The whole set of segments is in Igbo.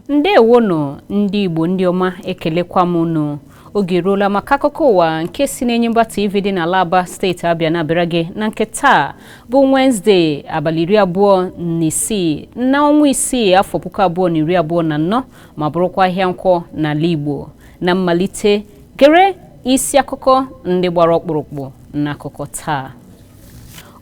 Ndewonụ ndị Igbo ndị ọma, ekelekwa m unu. Oge eruola maka akụkọ ụwa nke si n'Enyimba TV dị n'ala Aba, steeti Abịa na-abịara gị na nke taa bụ Wenezdee, abalị 26 na ọnwa isii, afọ 2024, ma bụrụkwa ahịa Nkwọ n'ala Igbo. Na mmalite, gere isi akụkọ ndị gbara ọkpụrụkpụ n'akụkọ taa.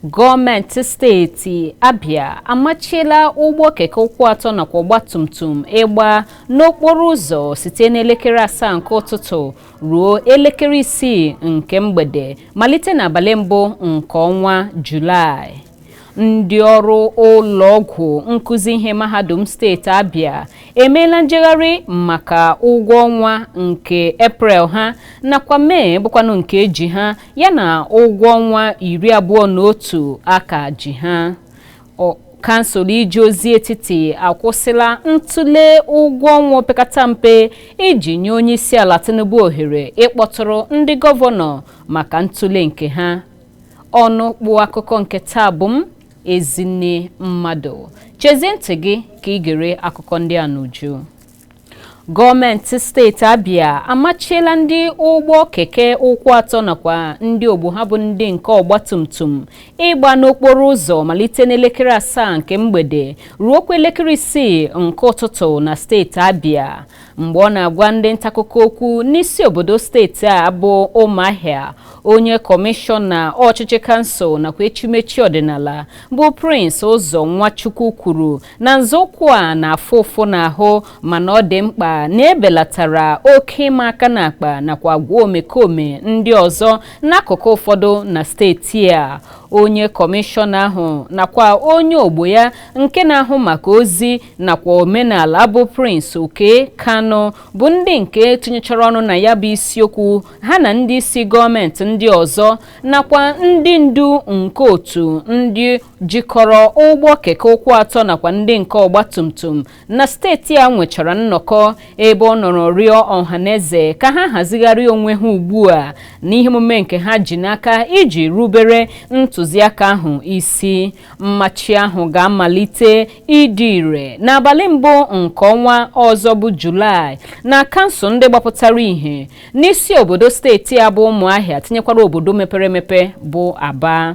Gọọmenti steeti Abịa amachiela ụgbọ keke ụkwụ atọ nakwa ọgbatumtum ịgba n'okporo ụzọ site n'elekere 7 nke ụtụtụ ruo elekere 6 nke mgbede, malite n'abalị mbụ nke ọnwa Julaị. Ndị ọrụ ụlọọgwụ nkụzi ihe mahadum steeti Abịa emeela njegharị maka ụgwọ ọnwa nke Eprel ha nakwa Mee, bụkwanụ nke eji ha, yana ụgwọ ọnwa 21 aka ji ha. Kansụl ije ozi etiti akwụsịla ntụle ụgwọ ọnwa opekata mpe iji nye onye isi ala Tinubu ohere ịkpọtụrụ ndị gọvanọ maka ntụle nke ha. Ọnụ kpụ akụkọ nke taa bụ m, Ezinne Mmadụ. Chezie ntị gị ka ị gere akụkọ ndị a n'uju. Gọọmenti steeti Abịa amachiela ndị ụgbọ keke ụkwụ atọ nakwa ndị ogbo ha bụ ndị nke ọgbatumtum ịgba n'okporo ụzọ malite n'elekere 7 nke mgbede ruokwa elekere 6 nke ụtụtụ na steeti Abịa. Mgbe ọ na-agwa ndị ntaakụkọ okwu n'isi obodo steeti a bụ Ụmụahịa, onye kọmishọna ọchịchị kansụl nakwa echimechi ọdịnala bụ Prince Ụzọ Nwachukwu kwuru na nzọụkwụ a na-afụ ụfụ n'ahụ, mana ọ dị mkpa na ebelatara oke ịma aka n'akpa nakwa agwa omekome ndị ọzọ n'akụkụ ụfọdụ na steeti a. Onye kọmishọna ahụ nakwa onye ogbo ya nke na-ahụ maka ozi nakwa omenala bụ Prince Oke Kanu bụ ndị nke tụnyechara ọnụ na ya bụ isiokwu, ha na ndị isi gọọmenti ndị ọzọ nakwa ndị ndu nke otu ndị jikọrọ ụgbọ keke ụkwụ atọ nakwa ndị nke ọgbatumtum na steeti a nwechara nnọkọ ebe ọ nọrọ rịọ ọhaneze ka ha hazigharị onwe ha ugbu a n'ihe omume nke ha ji n'aka iji rubere ntụziaka ahụ isi. Mmachi ahụ ga-amalite ịdị ire n'abalị mbụ nke ọnwa ọzọ bụ Julaị na kansụl ndị gbapụtara ihe n'isi obodo steeti a bụ Ụmụahịa, tinyekwara obodo mepere emepe bụ Aba.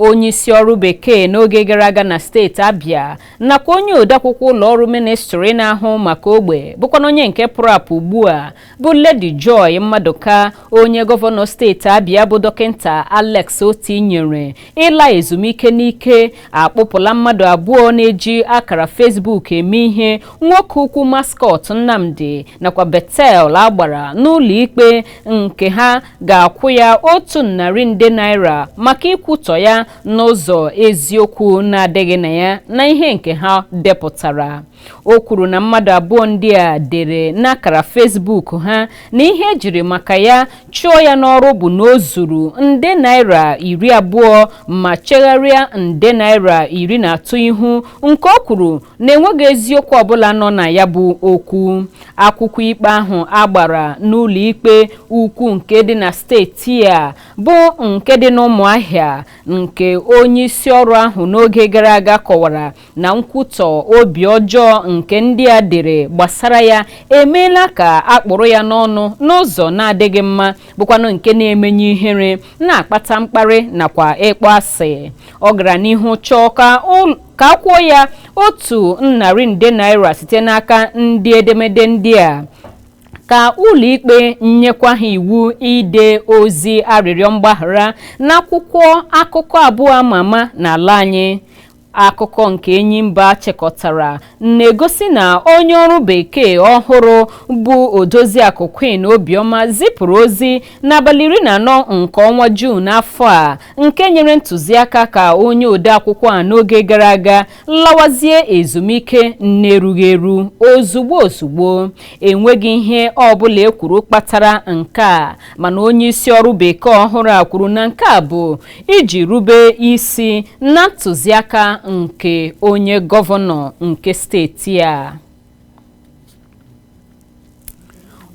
Onye isi ọrụ bekee n'oge gara aga na steeti Abịa nakwa onye odeakwụkwọ ụlọ ọrụ ministri na-ahụ maka ogbe, bụkwana onye nke pụrụ apụ ugbu a, bụ Lady Joy Mmaduka, onye gọvanọ steeti Abịa bụ Dọkịta Alex Oti nyere ịla ezumike n'ike, akpụpụla mmadụ abụọ na-eji akara Facebook eme ihe, nwoke ukwu Mascot Nnamdi nakwa Betel Agbara, n'ụlọ ikpe nke ha ga-akwụ ya 100 nde naira maka ikwutọ ya n'ụzọ eziokwu na-adịghị na ya na ihe nke ha depụtara. O kwuru na mmadụ abụọ ndị a dere n'akara Facebook ha na ihe ejiri maka ya chụọ ya n'ọrụ bụ na o zuru nde naira 20 ma chegharịa nde naira 13 ihu, nke o kwuru na enweghị eziokwu ọbụla nọ na ya bụ okwu. Akwụkwọ ikpe ahụ agbara n'ụlọ ikpe ukwu nke dị na steeti a bụ nke dị n'Ụmụahịa, nke onye isi ọrụ ahụ n'oge gara aga kọwara na nkwutọ obi ọjọọ nke ndị a dere gbasara ya emeela ka akpụrụ ya n'ọnụ n'ụzọ na-adịghị mma, bụkwanụ nke na-emenye ihere, na-akpata mkparị nakwa ịkpọ asị. Ọ gara n'ihu chọọ ka akwụọ ya 100 nde naira site n'aka ndị edemede ndị a, ka ụlọikpe nyekwa ha iwu ide ozi arịrịọ mgbaghara n'akwụkwọ akụkọ abụọ ama ama n'ala anyị. Akụkọ nke Enyimba chịkọtara na-egosi na onye ọrụ bekee ọhụrụ bụ Odoziakụ Queen Obiọma zipụrụ ozi n'abalị 14 nke ọnwa Juun afọ a nke nyere ntụziaka ka onye odeakwụkwọ a n'oge gara aga lawazie ezumike na-erughị eru ozugbo ozugbo. Enweghị ihe ọbụla ekwuru kpatara nke a, mana onye isi ọrụ bekee ọhụrụ a kwuru na nke a bụ iji rube isi na ntụziaka nke onye gọvanọ nke steeti a.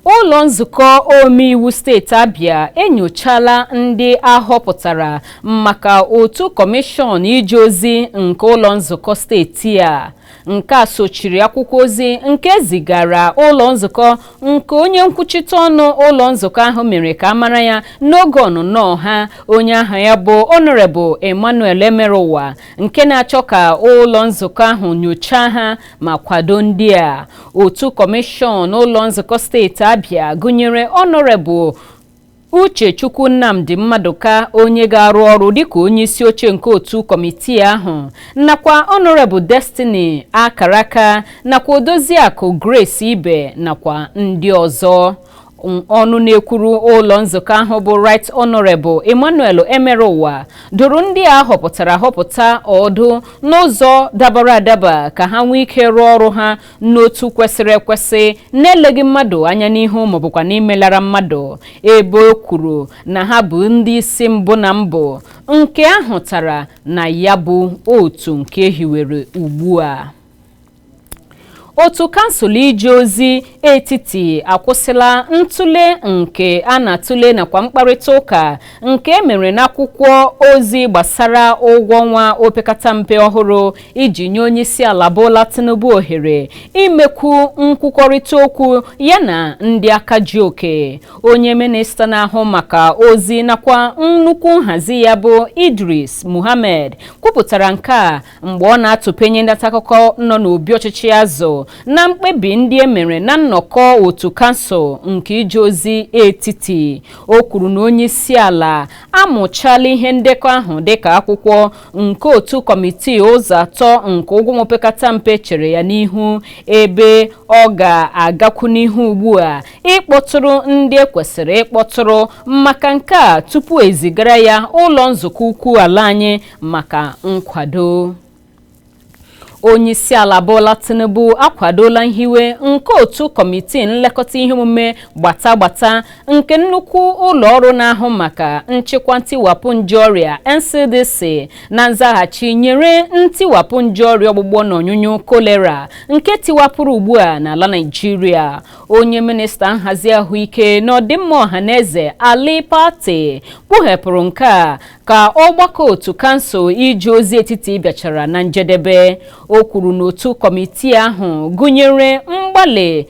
Ụlọ nzukọ omeiwu steeti Abia enyochala ndị ahọpụtara maka otu kọmishọn ije ozi nke ụlọ nzukọ steeti a. Nke a sochiri akwụkwọ ozi nke zigara ụlọ nzukọ nke onye nkwuchite ọnụ ụlọ nzukọ ahụ mere ka a mara ya n'oge ọnụnọ ha, onye aha ya bụ Honorable Emmanuel Emerụwa, nke na-achọ ka ụlọ nzukọ ahụ nyochaa ha ma kwado ndị a. Otu kọmishọn ụlọ nzukọ steeti Abia gụnyere Honorable Uchechukwu Nnamdi Mmadụka, onye ga-arụ ọrụ dịka onye isi oche nke otu kọmitii ahụ, nakwa Honorable Destiny Akaraka, nakwa Odoziakụ Grace Ibe, nakwa ndị ọzọ. Ọnụ na-ekwuru ụlọ nzukọ ahụ bụ Right Honorable Emmanuel Emerụwa dụrụ ndị a họpụtara ahọpụta ọdụ n'ụzọ dabara adaba ka ha nwee ike rụọ ọrụ ha n'otu kwesịrị ekwesị, na-eleghị mmadụ anya n'ihu maọbụkwa n'imelara mmadụ, ebe o kwuru na ha bụ ndị isi mbụ na mbụ nke ahụtara na ya bụ otu nke hiwere ugbu a. Otu kansụl ije ozi etiti akwụsịla ntụle nke a na-atụle nakwa mkparịta ụka nke emere n'akwụkwọ ozi gbasara ụgwọ ọnwa opekata mpe ọhụrụ iji nye onye isi ala Bola Tinubu ohere imekwu nkwukọrịta okwu ya na ndị aka ji oke. Onye minista na-ahụ maka ozi nakwa nnukwu nhazi ya bụ Idris Muhammad kwupụtara nke a mgbe ọ na-atụpenye ndị nta akụkọ nọ n'obi ọchịchị azụ na mkpebi ndị e mere na nnọkọ otu kansụl nke ije ozi etiti. O kwuru na onye isi ala amụchala ihe ndekọ ahụ dịka akwụkwọ nke otu kọmitii ụzọ atọ nke ụgwọ opekata mpe chere ya n'ihu, ebe ọ ga-agakwu n'ihu ugbu a ịkpọtụrụ ndị ekwesịrị ịkpọtụrụ maka nke a tupu ezigara ya ụlọ nzukọ ukwu ala anyị maka nkwado. Onye isi ala Bola Tinubu akwadola nhiwe nke otu kọmitii nlekọta ihe omume gbata gbata nke nnukwu ụlọ ọrụ na-ahụ maka nchịkwa ntiwapụ nje ọrịa NCDC na nzaghachi nyere ntiwapụ nje ọrịa ọgbụgbọ na ọnyụnyụ kolera nke tiwapụrụ ugbu a n'ala Naịjirịa. Onye minista nhazi ahụike na ọdịmma ọhaneze Ali Pate kpughepụrụ nke a ka ọgbakọ otu kansụl ije ozi etiti bịachara na njedebe. O kwuru na otu kọmitii ahụ gụnyere mgbalị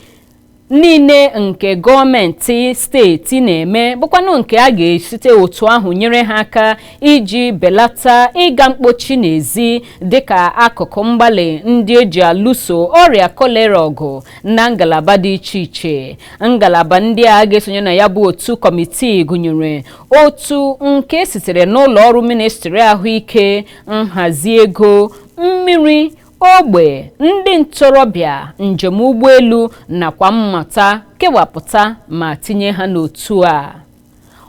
niile nke gọọmenti steeti na-eme, bụkwanụ nke a ga-esite otu ahụ nyere ha aka iji belata ịga mkpochi n'ezi dịka akụkụ mgbalị ndị eji alụso ọrịa kolera ọgụ na ngalaba dị iche iche. Ngalaba ndị a ga-esonye na ya bụ otu kọmitii gụnyere otu nke sitere n'ụlọ ọrụ ministri ahụike, nhazi ego, mmiri, ogbe, ndị ntorobịa, njem ụgbọelu nakwa mmụta, kewapụta ma tinye ha n'otu a.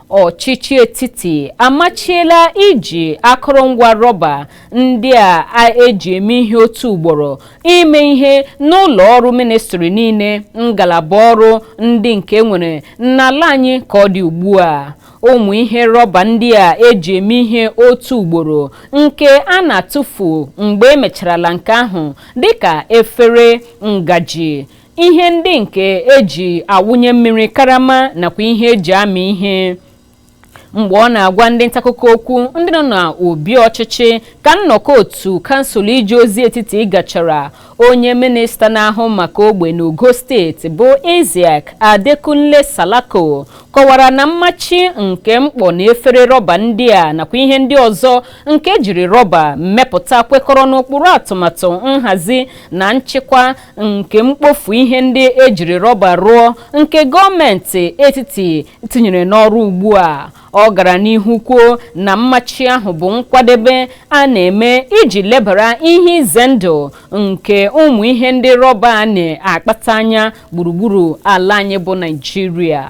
Ọchịchị etiti amachiela iji akụrụngwa rọba ndị a eji eme ihe otu ugboro ime ihe n'ụlọ ọrụ ministri niile, ngalaba ọrụ ndị nke nwere n'ala anyị ka ọ dị ugbu a. Ụmụ ihe rọba ndị a eji eme ihe otu ugboro nke a na-atụfu mgbe emecharala nke ahụ, dịka efere, ngaji, ihe ndị nke eji awụnye mmiri, karama nakwa ihe eji amị ihe. Mgbe ọ na-agwa ndị ntaakụkọ okwu ndị nọ n'obi ọchịchị ka nnọkọ otu kansụl ije ozi etiti gachara, onye minista na-ahụ maka ogbe n'ogo steeti bụ Isiaq Adekunle Salako kọwara na mmachi nke mkpọ na efere rọba ndị a nakwa ihe ndị ọzọ nke ejiri rọba mmepụta kwekọrọ n'ụkpụrụ atụmatụ nhazi na nchịkwa nke mkpofu ihe ndị ejiri rọba rụọ nke gọọmenti etiti tinyere n'ọrụ ugbu a. Ọ gara n'ihu kwuo na mmachi ahụ bụ nkwadebe a na-eme iji lebara ihe ize ndụ nke ụmụ ihe ndị rọba a na-akpata anya gburugburu ala anyị bụ Naịjirịa.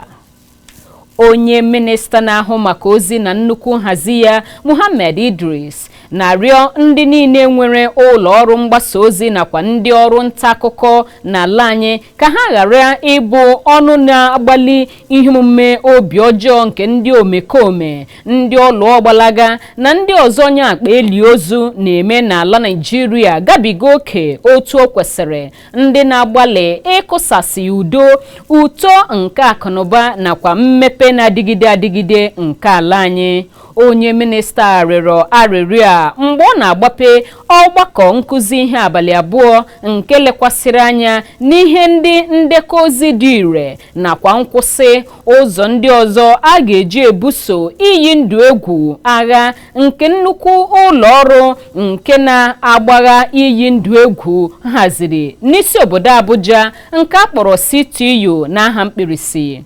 Onye minista na-ahụ maka ozi na nnukwu nhazi ya, Muhammad Idris, Na-arịọ ndị niile nwere ụlọ ọrụ mgbasa ozi nakwa ndị ọrụ nta akụkọ n'ala anyị ka ha ghara ịbụ ọnụ na-agbalị ihe omume obi ọjọọ nke ndị omekome, ndị ọlụ ọgbalaga na ndị ọzọ nya akpa eli ozu na-eme n'ala Naịjirịa gabiga oke otu o kwesịrị, ndị na-agbalị ịkụsasị udo, uto nke akụnụba nakwa mmepe na-adịgide adịgide nke ala anyị. Onye minista rịọrọ arịrịọ a mgbe ọ na-agbape ọgbakọ nkụzi ihe abalị 2 nke lekwasịrị anya n'ihe ndị ndekọ ozi dị ire nakwa nkwụsị ụzọ ndị ọzọ a ga-eji ebuso iyi ndụ egwu agha nke nnukwu ụlọ ọrụ nke na-agbagha iyi ndụ egwu haziri n'isi obodo Abuja nke a kpọrọ CTU n'aha mkpirisi.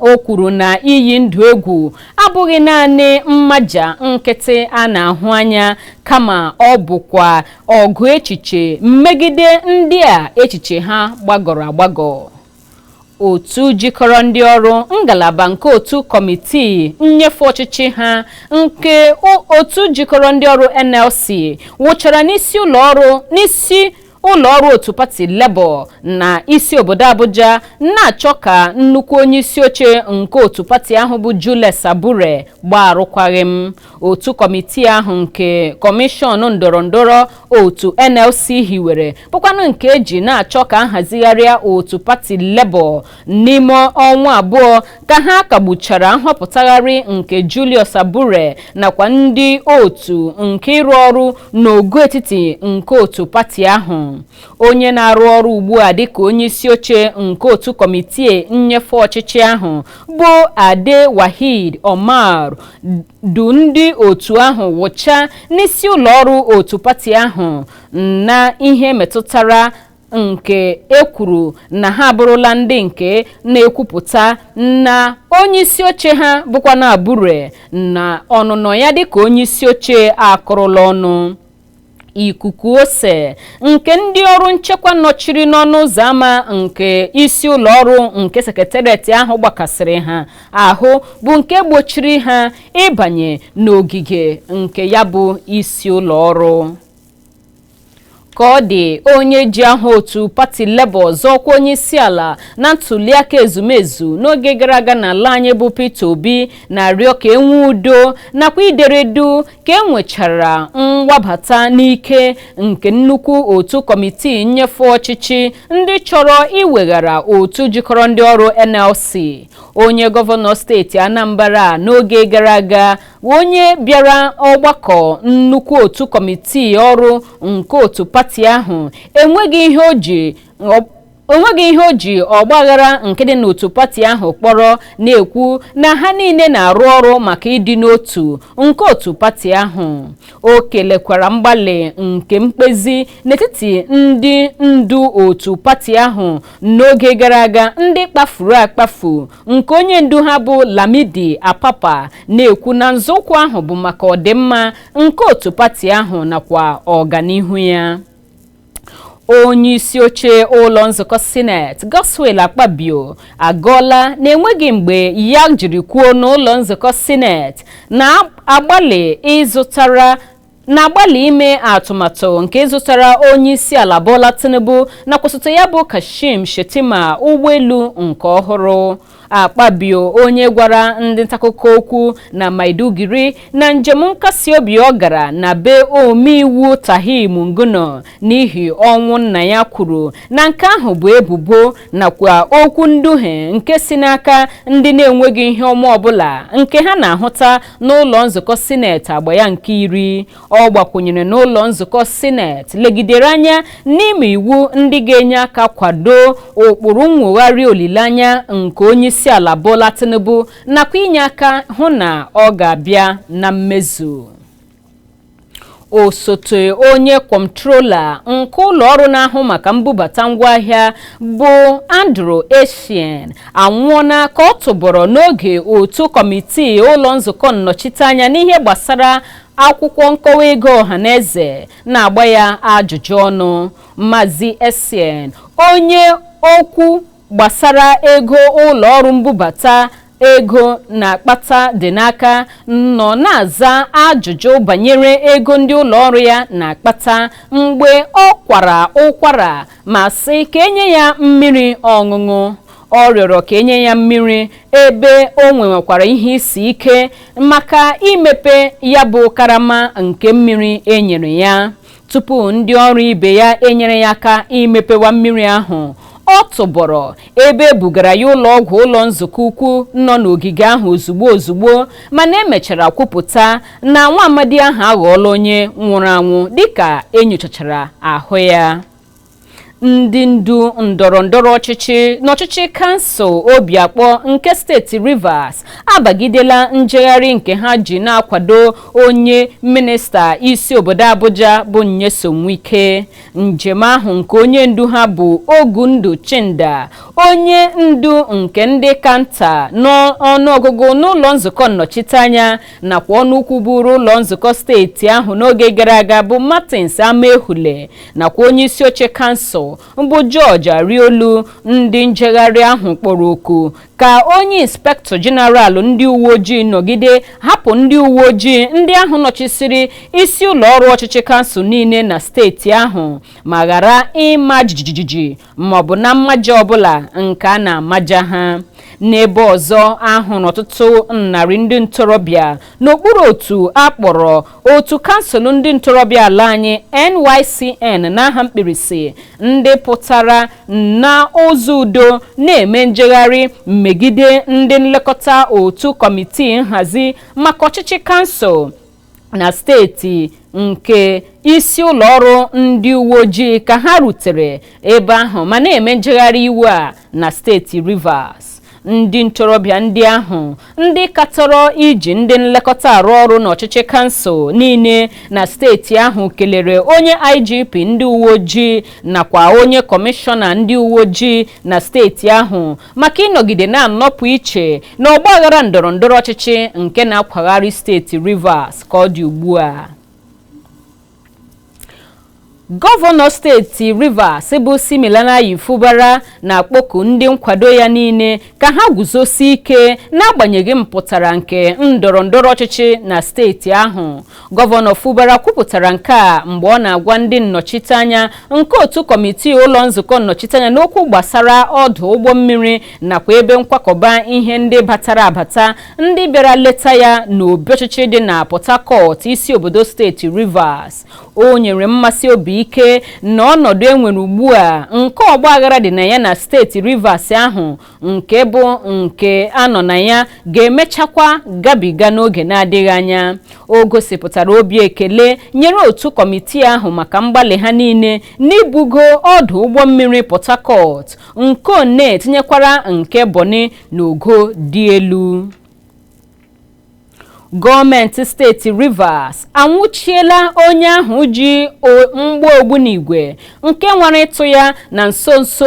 O kwuru na iyi ndụ egwu abụghị naanị mmaja nkịtị a na-ahụ anya, kama ọ bụkwa ọgụ echiche mmegide ndị a echiche ha gbagọrọ agbagọ. Otu jikọrọ ndị ọrụ ngalaba nke otu kọmitii nnyefe ọchịchị ha nke otu jikọrọ ndị ọrụ NLC wụchara n'isi ụlọ ọrụ otu pati Labour na isi obodo Abuja, na-achọ ka nnukwu onye isi oche nke otu pati ahụ bụ Julius Abure gbaa arụkwaghịm. Otu kọmitii ahụ nke kọmishọn ndọrọ ndọrọ otu NLC hiwere bụkwanụ nke eji na-achọ ka nhazigharịa otu pati Labour n'ime ọnwa 2 ka ha kagbuchara nhọpụtagharị nke Julius Abure nakwa ndị otu nke ịrụ ọrụ n'ogo etiti nke otu pati ahụ. Onye na-arụ ọrụ ugbu a dịka onye isi oche nke otu kọmitii nnyefe ọchịchị ahụ bụ Ade Wahid Omar du ndị otu ahụ wụcha n'isi ụlọ ọrụ otu pati ahụ na ihe metụtara nke ekwuru na ha abụrụla ndị nke na-ekwupụta na onye isi oche ha bụkwa na Abure na ọnụnọ ya dịka onye isi oche akụrụla ọnụ. Ikuku ose nke ndị ọrụ nchekwa nọchiri n'ọnụ ụzọ ámá nke isi ụlọ ọrụ nke sekretariat ahụ gbakasịrị ha ahụ bụ nke gbochiri ha ịbanye n'ogige nke ya bụ isi ụlọ ọrụ. Ka ọ dị, onye ji aha otu pati Labour zọọkwa onye isi ala na ntuliaka ezumezu n'oge gara aga n'ala anyị bụ Peter Obi na-arịọ ka enwee udo nakwa ideredu ka e nwechara mwabata n'ike nke nnukwu otu kọmitii nnyefe ọchịchị ndị chọrọ iweghara otu jikọrọ ndị ọrụ NLC. Onye gọvanọ steeti Anambra n'oge gara aga, onye bịara ọgbakọ nnukwu otu kọmitii ọrụ nke otu pati ahụ, enweghị ihe o ji ọgbaghara nke dị n'otu pati ahụ kpọrọ, na-ekwu na ha niile na-arụ ọrụ maka ịdị n'otu nke otu pati ahụ. O kelekwara mgbalị nke mkpezi n'etiti ndị ndu otu pati ahụ n'oge gara aga ndị kpafuru akpafu nke onye ndu ha bụ Lamidi Apapa, na-ekwu na nzọụkwụ ahụ bụ maka ọdịmma nke otu pati ahụ nakwa ọganihu ya. Onye isi oche ụlọ nzukọ Sineti Godswill Akpabio agọọla na-enweghị mgbe ya jiri kwuo n'ụlọ nzukọ Sineti na-agbalị ime atụmatụ nke ịzụtara onye isi ala Bola Tinubu nakwa osote ya bụ Kashim Shettima ụgbọelu nke ọhụrụ. Akpabio, onye gwara ndị ntaakụkọ okwu na Maiduguri na njem nkasi obi ọ gara na be omeiwu Tahim Ngono n'ihi ọnwụ nna ya, kwuru na nke ahụ bụ ebubo nakwa okwu nduhie nke si n'aka ndị na-enweghị ihe ọma ọbụla nke ha na-ahụta n'ụlọ nzukọ Sineti agba ya nke 10. Ọ gbakwunyere n'ụlọ nzukọ Sineti legidere anya n'ime iwu ndị ga-enye aka kwado ụkpụrụ nnwogharị olileanya nke onye isi ala Bola Tinubu nakwa inye aka hụ na ọ ga-abịa na mmezu. Osote onye kọntrola nke ụlọ ọrụ na-ahụ maka mbubata ngwaahịa bụ Andrew Essien anwụọna ka ọ tụbọrọ n'oge otu kọmitii ụlọ nzukọ nnọchiteanya n'ihe gbasara akwụkwọ nkọwa ego ọhaneze na-agba ya ajụjụ ọnụ. Maazị Essien, onye okwu gbasara ego ụlọ ọrụ mbubata Ego na-akpata dị n'aka nọ na-aza ajụjụ banyere ego ndị ụlọ ọrụ ya na-akpata mgbe ọ kwara ụkwara ma sị ka enye ya mmiri ọṅụṅụ. Ọ rịọrọ ka enye ya mmiri ebe o nwekwara ihe isi ike maka imepe ya bụ karama nke mmiri enyere ya. Tupu ndị ọrụ ibe ya enyere ya aka imepewa mmiri ahụ, ọ tụbọrọ ebe e bugara ya ụlọ ọgwụ ụlọ nzukọ ukwu nọ n'ogige ahụ ozugbo ozugbo, mana emechara kwupụta na nwa amadi ahụ aghọọla onye nwụrụ anwụ dịka enyochachara ahụ ya. Ndị ndu ndọrọ ndọrọ ọchịchị n'ọchịchị kansụl Obiakpọ nke steeti Rivers abagidela njegharị nke ha ji na-akwado onye minista isi obodo Abuja bụ Nyesom Wike. Njem ahụ nke onye ndu ha bụ Ogundu Chinda, onye ndu nke ndị kanta n'ọnụọgụgụ n'ụlọ nzukọ nnọchiteanya nakwa ọnụukwu bụrụ ụlọ nzukọ steeti ahụ n'oge gara aga bụ Martins Amaehule, nakwa onye isi oche kansụl mbụ George Ariolu. Ndị njegharị ahụ kpọrọ oku ka onye inspektọ jeneral ndị uwe ojii nọgide hapụ ndị uwe ojii ndị ahụ nọchisiri isi ụlọ ọrụ ọchịchị kansụl niile na steeti ahụ ma ghara ịma jijiji maọbụ na mmaja ọbụla nke a na-amaja ha. N'ebe ọzọ, ahụrụ ọtụtụ narị ndị ntorobịa n'okpuru otu akpọrọ otu kansụl ndị ntorobịa ala anyị NYCN n'aha mkpirisi, ndị pụtara na ụzọ udo na-eme njegharị megide ndị nlekọta otu kọmitii nhazi maka ọchịchị kansụl na steeti nke isi ụlọ ọrụ ndị uwe ojii ka ha rutere ebe ahụ ma na-eme njegharị iwe a na steeti Rivers. Ndị ntorobịa ndị ahụ ndị katọrọ iji ndị nlekọta arụ ọrụ n'ọchịchị kansụl niile na steeti ahụ kelere onye IGP ndị uwe ojii nakwa onye kọmishọna ndị uwe ojii na steeti ahụ maka ịnọgide na-anọpụ iche na ọgbaghara ndọrọ ndọrọ ọchịchị nke na-akwagharị steeti Rivers ka ọ dị ugbu a. Gọvanọ steeti Rivers bụ Siminalayi Fubara na-akpọku ndị nkwado ya niile ka ha guzosie ike n'agbanyeghị mpụtara nke ndọrọ ndọrọ ọchịchị na steeti ahụ. Gọvanọ Fubara kwupụtara nke a mgbe ọ na-agwa ndị nnọchiteanya nke otu kọmitii ụlọ nzukọ nnọchiteanya n'okwu gbasara ọdụ ụgbọ mmiri nakwa ebe nkwakọba ihe ndị batara abata ndị bịara leta ya n'obi ọchịchị dị na Port Harcourt, isi obodo steeti Rivers. O nyere mmasị obi ike na ọnọdụ enwere ugbu a nke ọgbaghara dị na ya na steeti Rivers ahụ nke bụ nke anọ na ya ga-emechakwa gabiga n'oge na-adịghị anya. O gosipụtara obi ekele nyere otu kọmitii ahụ maka mgbalị ha niile n'ibugo ọdụ ụgbọ mmiri Port Harcourt nke one tinyekwara nke Bonny n'ogo dị elu. Gọọmenti steeti Rivers anwụchiela onye ahụ ji mgba ogbunigwe nke nwere ịtụ ya na nso nso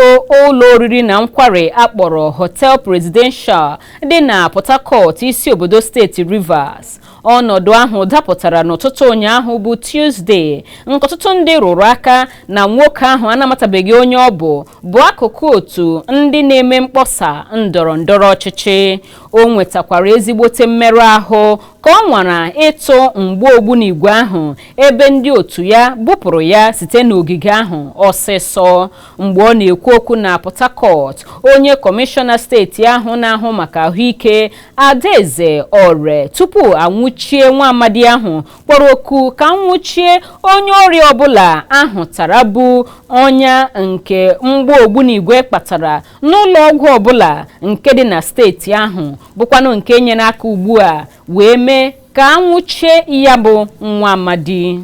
ụlọ oriri na nkwari akpọrọ Hotel Presidential dị na Port Harcourt, isi obodo steeti Rivers. Ọnọdụ ahụ dapụtara n'ụtụtụ ụnyaahụ bụ Tuesday, nke ọtụtụ ndị rụrụ aka na nwoke ahụ anamatabeghị onye ọ bụ bụ akụkụ otu ndị na-eme mkpọsa ndọrọ ndọrọ ọchịchị. O nwetakwara ezigbote mmerụ ahụ ka ọ nwara ịtụ mgba ogbunigwe ahụ ebe ndị otu ya bupụrụ ya site n'ogige ahụ ọsịsọ. Mgbe ọ na-ekwu okwu na Port Harcourt, onye kọmishọna steeti ahụ na-ahụ maka ahụike Adaeze Ore tupu anwụchie nwa amadi ahụ kpọrọ oku ka nwụchie onye ọrịa ọbụla ahụtara bụ ọnya nke mgba ogbunigwe kpatara n'ụlọ ọgwụ ọbụla nke dị na steeti ahụ, bụkwanụ nke nyere aka ugbu a wee mee ka anwụchie ya bụ nwa amadi.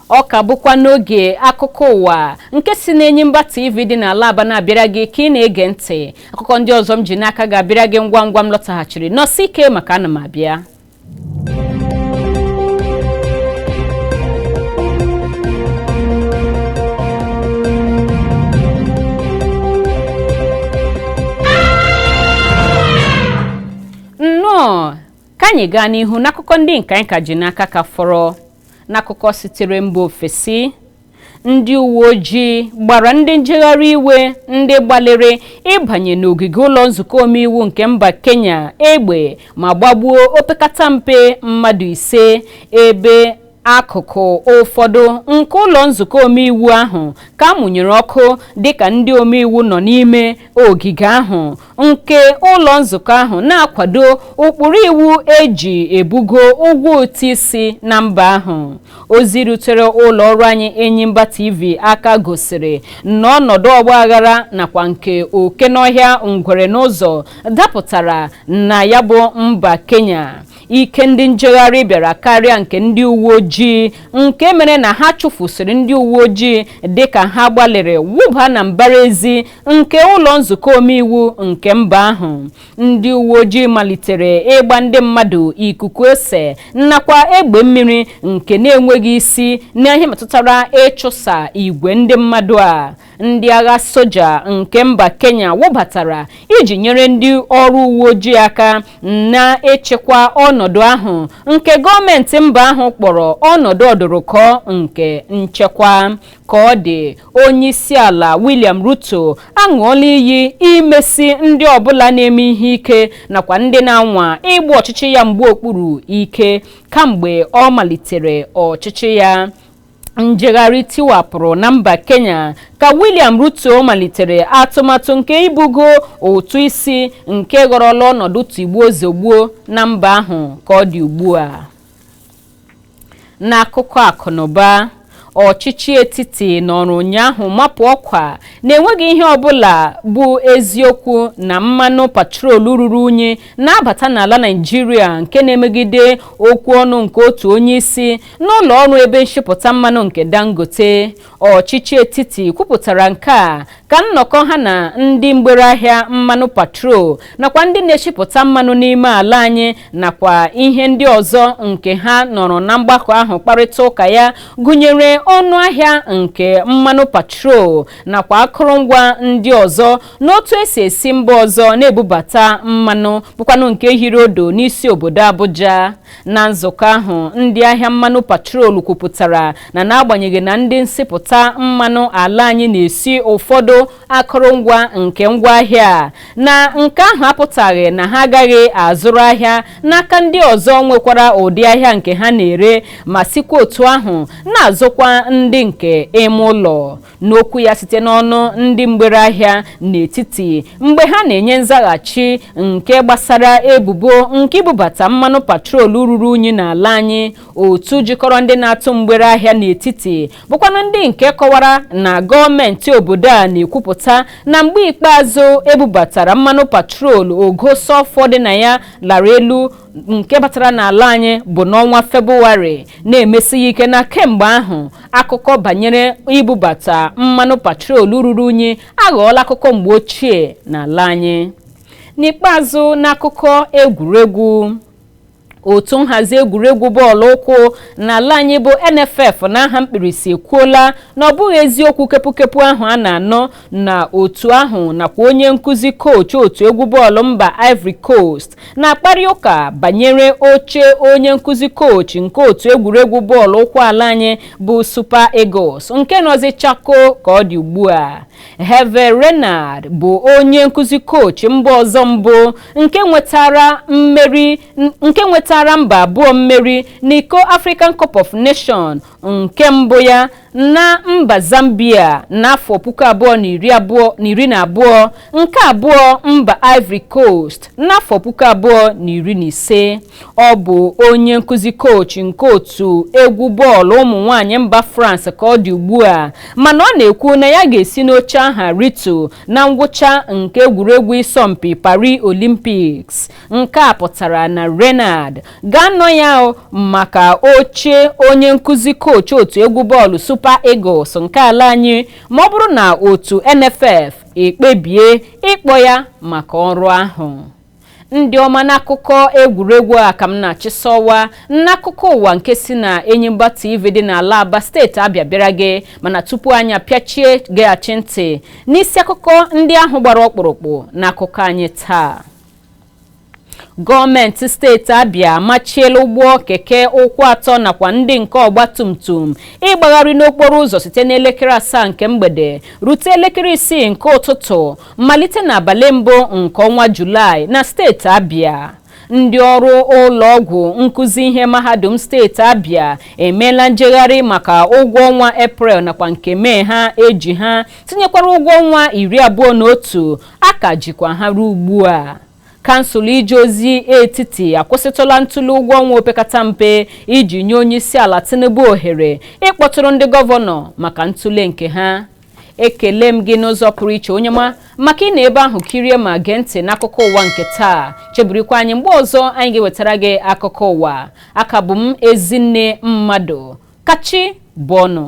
Ọ ka bụkwa n'oge akụkọ ụwa nke si n'Enyimba TV dị n'ala Aba na-abịara gị ka ị na-ege ntị. Akụkọ ndị ọzọ m ji n'aka ga-abịara gị ngwa ngwa m lọtaghachiri. Nọsi ike maka ana m abịa. Nnọọ, ka anyị gaa n'ihu n'akụkọ ndị nke anyị ka ji n'aka ka fọrọ. N'akụkọ sitere mba ofesi, Ndị uwe ojii gbara ndị njegharị iwe ndị gbalịrị ịbanye n'ogige ụlọ nzukọ omeiwu nke mba Kenya egbe ma gbagbuo opekata mpe mmadụ 5, ebe akụkụ ụfọdụ nke ụlọ nzukọ omeiwu ahụ ka amụnyere ọkụ dịka ndị omeiwu nọ n'ime ogige ahụ nke ụlọ nzukọ ahụ na-akwado ụkpụrụ iwu eji ebugo ụgwọ ụtụ isi na mba ahụ. Ozi rutere ụlọ ọrụ anyị Enyimba TV aka gosiri na ọnọdụ ọgbaghara nakwa nke oke n'ọhịa ngwere n'ụzọ dapụtara na ya bụ mba Kenya. Ike ndị njegharị bịara karịa nke ndị uwe ojii, nke mere na ha chụfusịrị ndị uwe ojii dịka ha gbalịrị wụba na mbara ezi nke ụlọ nzukọ omeiwu nke mba ahụ. Ndị uwe ojii malitere ịgba ndị mmadụ ikuku ose nakwa egbe mmiri nke na-enweghị isi na ihe metụtara ịchụsa igwe ndị mmadụ a. Ndị agha soja nke mba Kenya wụbatara iji nyere ndị ọrụ uwe ojii aka na-echekwa ọnọdụ ahụ nke gọọmenti mba ahụ kpọrọ ọnọdụ ọdụrụkọ nke nchekwa. Ka ọ dị, onye isi ala William Ruto aṅụọla iyi imesi ndị ọbụla na-eme ihe ike nakwa ndị na-anwa ịgba ọchịchị ya mgbe okpuru ike kamgbe ọ malitere ọchịchị ya. Njegharị tiwapụrụ na mba Kenya ka William Ruto malitere atụmatụ nke ibugo ụtụ isi nke ghọrọla ọnọdụ tigbuo zogbuo na mba ahụ ka ọ dị ugbu a. N'akụkọ akụnụba, ọchịchị etiti nọrọ ụnyaahụ mapụ ọkwa na-enweghị ihe ọbụla bụ eziokwu na mmanụ patrol ruru unyi na-abata n'ala Naịjirịa nke na-emegide okwu ọnụ nke otu onye isi n'ụlọ ọrụ ebe nshipụta mmanụ nke Dangote. Ọchịchị etiti kwupụtara nke a ka nnọkọ ha na ndị mgbere ahịa mmanụ patrol nakwa ndị na-eshipụta mmanụ n'ime ala anyị nakwa ihe ndị ọzọ nke ha nọrọ na mgbakọ ahụ kparịta ụka ya, gụnyere ọnụ ahịa nke mmanụ patrol nakwa akụrụngwa ndị ọzọ n'otu esi esi mba ọzọ na-ebubata mmanụ bụkwanụ nke hiri odo n'isi obodo Abuja. Na nzukọ ahụ, ndị ahịa mmanụ patrol kwupụtara na n'agbanyeghị na ndị nsipụta mmanụ ala anyị na-esi ụfọdụ akụrụngwa nke ngwaahịa, na nke ahụ apụtaghị na ha agaghị azụrụ ahịa n'aka ndị ọzọ nwekwara ụdị ahịa nke ha na-ere, ma sikwa otu ahụ na-azụkwa ndị nke ime ụlọ. N'okwu ya site n'ọnụ ndị mgbere ahịa n'etiti mgbe ha na-enye nzaghachi nke gbasara ebubo nke ibubata mmanụ patrol ruru unyi n'ala anyị, otu jikọrọ ndị na-atụ mgbere ahịa n'etiti bụkwanụ ndị nke kọwara na gọọmenti obodo a na-ekwupụta na mgbe ikpeazụ ebubatara mmanụ patrol ogo sọlfọ dị na ya lara elu nke batara n'ala anyị bụ n'ọnwa Febụwarị, na-emesi ya ike na kemgbe ahụ akụkọ banyere ibubata mmanụ patrol ruru unyi aghọọla akụkọ mgbe ochie n'ala anyị. N'ikpeazụ, n'akụkọ egwuregwu, otu nhazi egwuregwu bọọlụ ụkwụ n'ala anyị bụ NFF n'aha mkpirisi ekwuola na ọ bụghị eziokwu kepụkepụ ahụ a na-anọ na otu ahụ nakwa onye nkụzi kochi otu egwu bọọlụ mba Ivory Coast na-akparị ụka banyere oche onye nkụzi kochi nke otu egwuregwu bọọlụ ụkwụ ala anyị bụ Super Eagles nke nọzi chako ka ọ dị ugbu a. Hervé Renard bụ onye nkụzi kochi mba ọzọ mbụ nke nwetara mba abụọ mmeri n'iko African Cup of Nations nke mbụ ya na mba Zambia n'afọ 2022, nke abụọ mba Ivory Coast n'afọ 2015. Ọ bụ onye nkụzi kochi nke otu egwu bọọlụ ụmụ nwanyị mba France ka ọ dị ugbu a, mana ọ na-ekwu na ya ga-esi n'oche aha ritu na ngwụcha nke egwuregwu ịsọmpi Paris Olympics. Nke a pụtara na Renard ga-anọ ya maka oche onye nkụzi kochi otu egwu bọọlụ Super Eagles nke ala anyị ma ọ bụrụ na otu NFF ekpebie ịkpọ ya maka ọrụ ahụ. Ndị ọma, n'akụkọ egwuregwu a ka m na-achịsọwa n'akụkọ ụwa nke si na Enyimba TV dị n'ala Aba, steeti Abịa bịara gị. Mana tupu anyị apịachie, geghachi ntị n'isi akụkọ ndị ahụ gbara ọkpụrụkpụ n'akụkọ anyị taa. Gọọmenti steeti Abịa amachiela ụgbọ keke ụkwụ atọ nakwa ndị nke ọgba tum tum ịgbagharị n'okporo ụzọ site n'elekere 7 nke mgbede rute elekere 6 nke ụtụtụ malite n'abalị mbụ nke ọnwa Julaị na steeti Abịa. Ndị ọrụ ụlọ ọgwụ nkụzi ihe mahadum steeti Abịa emeela njegharị maka ụgwọ ọnwa Eprel nakwa nke Mee ha eji ha, tinyekwara ụgwọ ọnwa 21 a ka jikwa ha ruo ugbu a. Kansụl ije ozi etiti akwụsịtụla ntụle ụgwọ ọnwa opekata mpe iji nye onye isi ala Tinubu ohere ịkpọtụrụ ndị gọvanọ maka ntụle nke ha. Ekele m gị n'ụzọ pụrụ iche, onye ma maka ị na ebe ahụ kirie ma gee ntị n'akụkọ ụwa nke taa. Chebirikwa anyị mgbe ọzọ anyị ga-ewetara gị akụkọ ụwa. Aka bụ m Ezinne Mmadụ. Kachi bụọnụ.